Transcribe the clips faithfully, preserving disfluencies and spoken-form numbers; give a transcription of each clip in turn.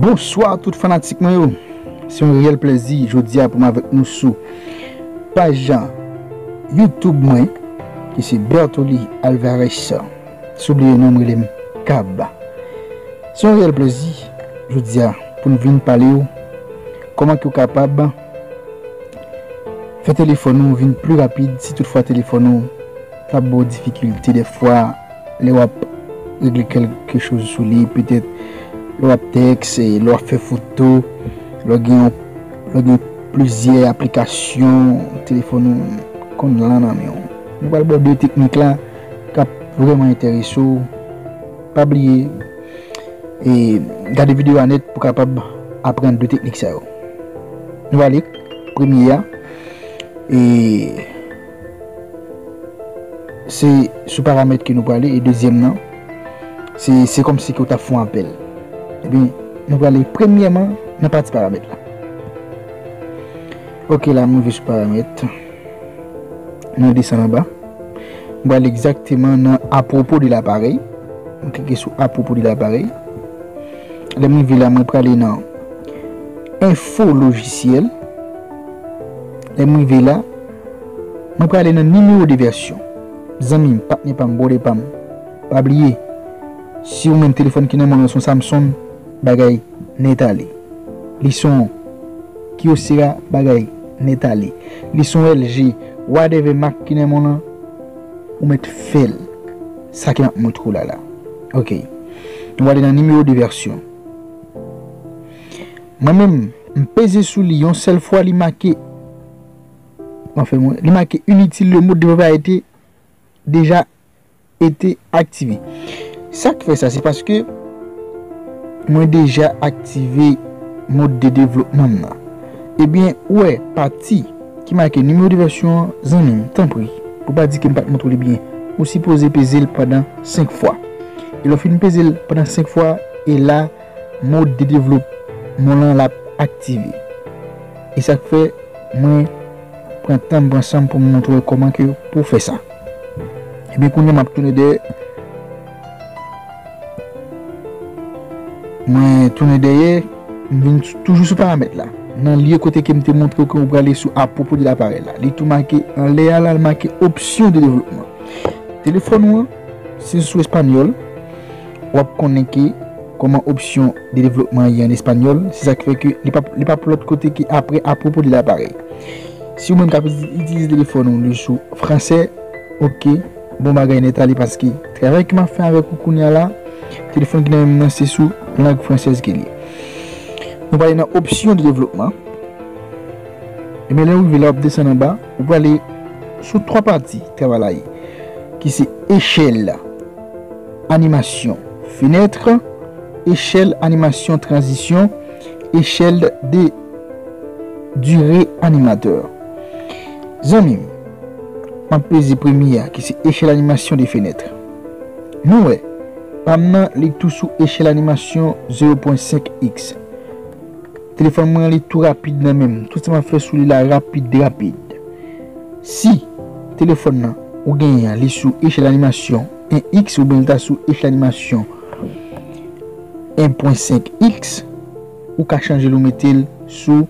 Bonswa tout fanatik mwen yo. Se yon reyèl plèzi jodi a pou m avèk nou sou paj YouTube mwen ki se Bertoli Alvarez. Si w bliye non m, rele m Kab. Se yon reyèl plèzi jodi a pou n vin pale w kòman ke w kapab fè telefòn ou vin pli rapid si toutfwa telefòn ou t ap ba w difikilte dèfwa lè w ap regle kèlke choz sou li, petèt lè w ap tèks, lè w ap fè foto, lè w gen yon, lè w gen plizyè aplikasyon telefòn ou konn lan nan men w. Nou pral ba w de teknik la k ap vrèman enterese w. Pa bliye e gade videyo a nèt pou w kapab aprann de teknik sa yo. Nou ale, premye a, e se sou paramèt ke nou prale, e dezyèm nan, se, se kòmsi ke w t ap fè yon apèl. Ebyen, nou prale premyèman nan pati paramèt la. Ok, la, m rive sou paramèt. Mwen desann anba. Mwen al egzakteman nan apwopo de laparèy. Mwen klike sou apwopo de laparèy. Lè m rive la, mwen prale nan enfo lojisyèl. Lè m rive la, mwen prale nan nimewo de vèsyon. Zanmi m, patnè pa m, brother pa m, pa bliye, si ou menm telefòn ki nan men w lan se yon Samsung, bagay nèt ale. Li se yon Kyocera, bagay nèt ale. Li se yon L G, whatever mak ki nan men w lan, ou mèt fè l. Sa ke m ap montre w la la. Ok. Nou prale nan nimewo de vèsyon. Mwen menm, m peze sou li yon sèl fwa, li make, anfen, mwen, li make inutile, le mode de propriété déjà été activé. Sa k fè sa, se paske mwen deja aktive mòd de devlopman m nan. Ebyen, ou wè pati ki make nimewo de vèsyon an, zanmi m, tanpri, pou pa di ke m pa t montre w li byen, ou sipoze peze l pandan senk fwa. E lè w fin peze l pandan senk fwa, e la, mòd de devlopman lan l ap aktive. E sa k fè mwen pran tan m, pran san m pou m montre w kòman ke pou w fè sa. Ebyen, kounye a m ap tounen dèyè. Mwen tounen dèyè, m vin toujou sou paramèt la. Nan lye kote ke m te montre w ke ou prale sou apwopo de laparèy la. Li tou make anlè a la, l make option de développement. Telefòn ou an, si l sou espanyòl, w ap konnen ke kòman opsyon de devlopman ye an espanyòl, se sa k fè ke li p ap, li p ap lòt kote ke apre apwopo de laparèy. Si ou menm k ap itilize telefòn ou li sou fransè, ok, bon bagay nèt ale paske travay ke m ap fè avèk ou kounye a la, telefòn ki nan men m nan se sou lang fransèz ke l ye. Nou prale nan opsyon de devlopman. Ebyen, lè w rive la, w ap desann anba, ou prale sou twa pati travay la ye, ki se échelle animation fenêtre, échelle animation transition, échelle de durée animateur. Zanmi m, m ap peze premye a, ki se échelle animation de fenêtre. Nou wè, pa m nan, li tou sou échelle animation zéro point cinq X. Telefòn mwen an, li tou rapid nan men m. Tout sa m ap fè sou li la rapid, rapid. Si telefòn nan ou genyen an, li sou échelle animation un X oubyen li ta sou échelle animation un point cinq X, ou ka chanje l, ou mete l sou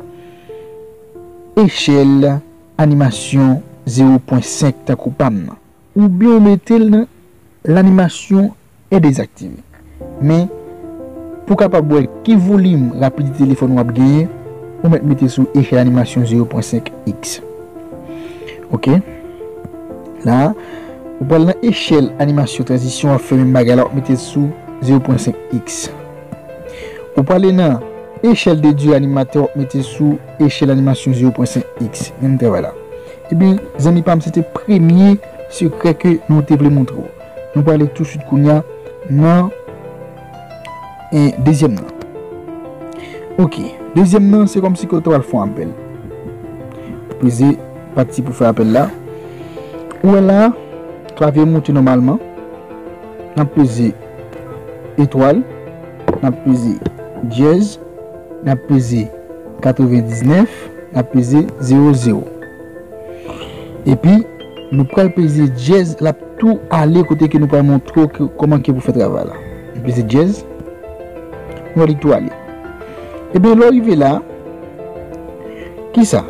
échelle animation zéro point cinq tankou pa m nan. Oubyen ou mete l nan l'animation est désactivée. Men, pou w kapab wè ki volim rapidite telefòn w ap genyen, ou mèt mete sou échelle animation zéro point cinq X. Ok. La, ou pral nan échelle animation transition, w ap fè menm bagay la, w ap mete sou zéro point cinq X. Ou prale nan échelle de durée animateur, w ap mete sou échelle animation zéro point cinq X. Menm travay la. Ebyen, zanmi pa m, se te premye sekrè ke nou te vle montre w. Nou prale touswit kounye a nan, eh, dezyèm nan. Ok, dezyèm nan, se kòmsi ke w ta pral fè yon apèl. Peze pati pou fè apèl la. Ou wè la, klavye monte nòmalman. N ap peze etwal, n ap peze dyèz, n ap peze katrevendiznèf, n ap peze zewo zewo. Epi, nou pral peze dyèz, l ap tou ale kote ke nou pral montre w ke, kòman ke pou fè travay la. Nou peze dyèz, nou wè li tou ale. Ebyen, lè w rive la, kisa?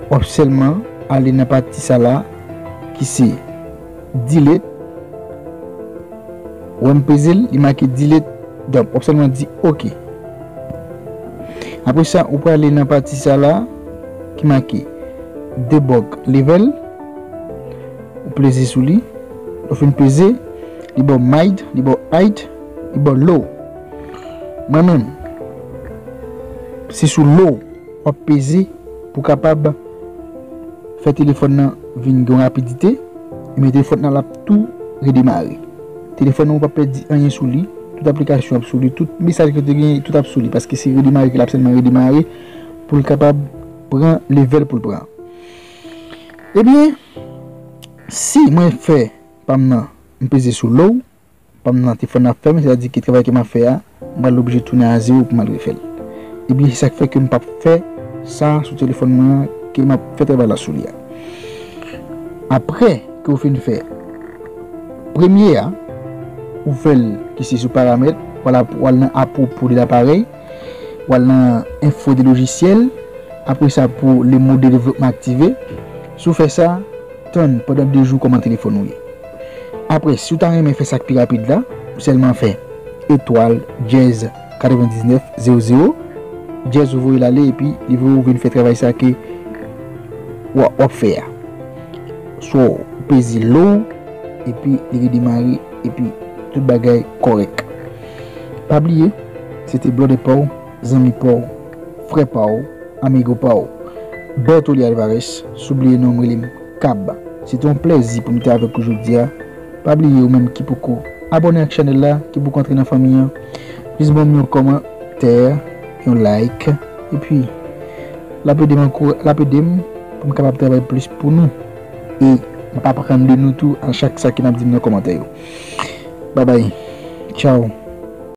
W ap sèlman ale nan pati sa la ki se delete. Wè m peze l, li make delete. Donk, w ap sèlman di oke. Apre sa, ou prale nan pati sa la ki make debug level. Ou peze sou li. Lè w fin peze, li ba w mid, li ba w high, li ba w low. Mwen menm, se sou low w ap peze pou kapab fè telefòn nan vin gen rapidite, ebyen telefòn nan l ap tou redemare. Telefòn nan ou p ap pèdi anyen sou li, tout aplikasyon ap sou li, tout mesaj ke w te genyen, tout ap sou li, paske se redemare ke l ap sèlman redemare pou l kapab pran level pou l pran. Ebyen, si mwen fè pa m nan, m peze sou low, pa m nan telefòn nan ap fèmen, sètadi ke travay ke m ap fè a, m pral oblije tounen a zewo pou m al refè l. Ebyen, se sa k fè ke m p ap fè sa sou telefòn mwen an, ke m ap fè travay la sou li a. Apre ke w fin fè premye a, ou fè l ki se sou paramèt, w al, w al nan apwopo de laparèy, w al nan enfo de lojisyèl, apre sa pou le mode de devlopman aktive. Si w fè sa, tann pandan de jou kòman telefòn ou ye. Apre, si w ta renmen fè sa k pi rapid la, ou sèlman fè etwal dyèz katrevendiznèf zewo zewo, dyèz ou voye l ale epi li voye w vin fè travay sa ke w ap, w ap fè a. So, ou peze low, epi li redemare, epi tout bagay kòrèk. Pa bliye, se te blòdè pa w, zanmi pa w, frè pa w, amigo pa w, Bertoli Alvarez, si w bliye non m, rele m Kab. Se te yon plèzi pou m te avèk ou jodi a. Pa bliye ou menm ki poko abòne ak chanèl la, ki poko antre nan fanmi an, jis ban m yon kòmantè, yon like, epi l ap ede m ankou-, l ap ede m pou m kapab travay plis pou nou. E m ap aprann de nou tou a chak sa ke n ap di m nan kòmantè yo. Babay. Tchaw.